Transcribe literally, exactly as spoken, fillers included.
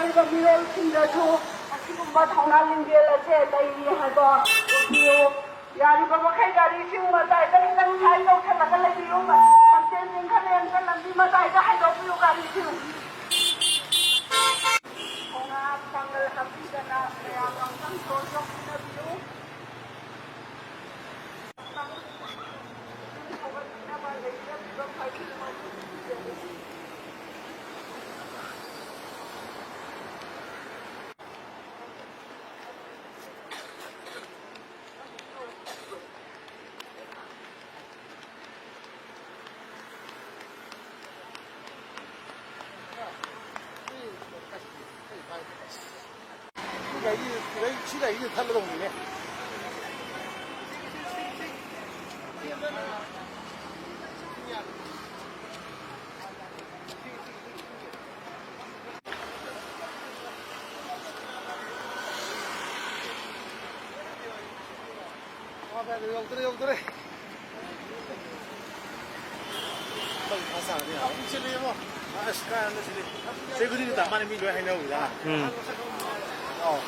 ꯃꯤꯔꯣꯜꯁꯤꯡꯗꯁꯨ ꯑꯁꯤꯒꯨꯝꯕ ꯊꯧꯅꯥ ꯂꯤꯡꯖꯦꯜ ꯑꯁꯦ ꯂꯩꯔꯤ ꯍꯥꯏꯕ ꯎꯠꯄꯤꯌꯨ꯫ ꯌꯥꯔꯤꯕ ꯃꯈꯩ ꯒꯥꯔꯤꯁꯤꯡ ꯃꯇꯥꯏꯗ ꯈꯤꯇꯪ ꯁꯥꯏꯠ ꯇꯧꯁꯜꯂꯒ ꯂꯩꯕꯤꯌꯨ꯫ ꯂꯝꯖꯦꯟꯁꯤꯡ ꯈꯔ ꯂꯦꯡꯗ ꯂꯝꯕꯤ ꯃꯇꯥꯏꯗ ꯍꯥꯏꯗꯣꯛꯄꯤꯌꯨ ꯒꯥꯔꯤꯁꯤꯡ꯫ ꯊꯧꯅꯥ ꯄꯥꯡꯒꯜ ꯍꯥꯞꯄꯤꯗꯅ ꯃꯌꯥꯝ ꯑꯃꯨꯛꯇꯪ ꯁꯣꯔ ꯌꯣꯛꯄꯤꯅꯕꯤꯌꯨ꯫ ꯁꯤ ꯒꯥꯔꯤ, ꯁꯤ ꯒꯥꯔꯤꯁꯤ ꯊꯠꯂꯗꯧꯅꯤꯅꯦ꯫ ꯌꯧꯗꯣꯔꯦ, ꯌꯧꯗꯣꯔꯦ꯫ ꯃꯊꯥ ꯁꯥꯔꯅꯤ ꯌꯥꯝ꯫ ꯌꯥꯝ ꯆꯤꯜꯂꯤꯕꯣ꯫ ꯑꯁ, ꯀꯥꯏꯗꯩꯅꯣ ꯁꯤꯗꯤ꯫ ꯆꯍꯤ ꯈꯨꯗꯤꯡꯒꯤ ꯇꯥ ꯃꯥꯜꯂꯦ ꯃꯤ ꯂꯣꯏ ꯍꯥꯏꯅꯕꯗ꯫ ꯎꯝ꯫ ꯑꯧ꯫